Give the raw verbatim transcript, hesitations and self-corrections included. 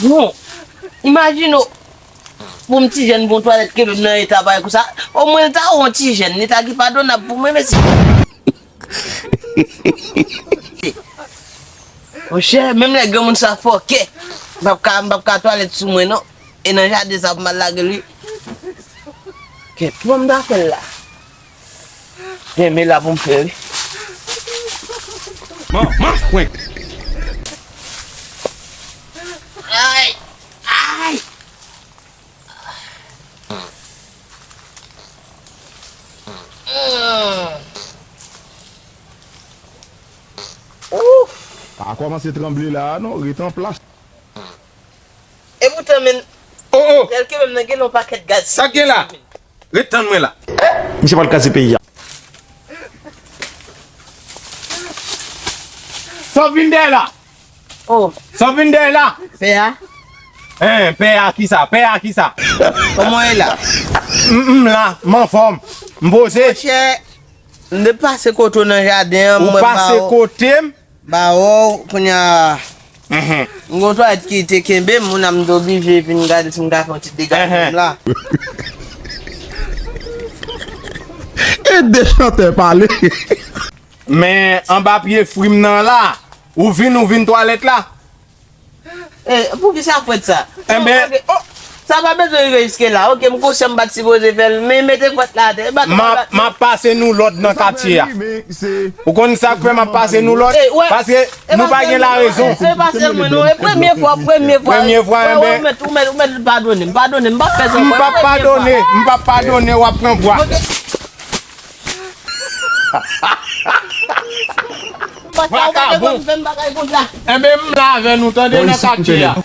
Bon, imajine w, pou yon ti jèn gon twalèt kenbe m nan eta parèy konsa, omwen l ta yon ti jèn, li ta ki padonab pou mwen, mesye. Monchè, menm lè granmoun sa fòkè, m p ap ka, m p ap ka twalèt sou mwen, non. E nan jaden sa pou m al lage l, wi. Kèt, kòman m ta fè l la? Gen men la pou m fè, wi. Man, man, pwen. Ay! Ay! Ouf! Pa kòmanse tranble la a non, ret an plas. E poutan, men, oh, oh, tèlke menm nan gen yon pakèt gaz. Sa k gen la? Ret tann mwen la. Misye pral kraze peyi a. Sa w vin dèyè la? Oh. Sa w vin dèyè la? Pè a? Hein, pè a kisa? Pè a kisa? Kòman w ye la? M, m la, m anfòm. M poze. Monchè, m te pase kote w nan jaden an, m wè m ba w. Ou pase kote m? Ba w, kounye a, mhm, m gon twalèt ki te kenbe m, moun a m te oblije vin gade si m ka fè yon ti degaje m la. E de chantè pale. Men anba pye fri m nan la, ou vin, ou vin twalèt la. E, poukisa fwèt sa? Enben, oh, sa pa bezwen rive jiske la. Oke, m konsyan m pa t sipoze fè l, men mete fwèt la atè. M ap, m ap pase nou lòd nan katye a. Ou konn sa k fè m ap pase nou lòd? Paske nou pa gen larezon. E pa sèl mwen non, e premye fwa, premye fwa. Premye fwa, enben. Ou mèt, ou mèt, ou mèt padone m, padone m, m p ap fè sa ankò. M p ap padone, m p ap padone, w ap pran pwa. Vakabon. Enben, m la avè nou, tande, nan katye a.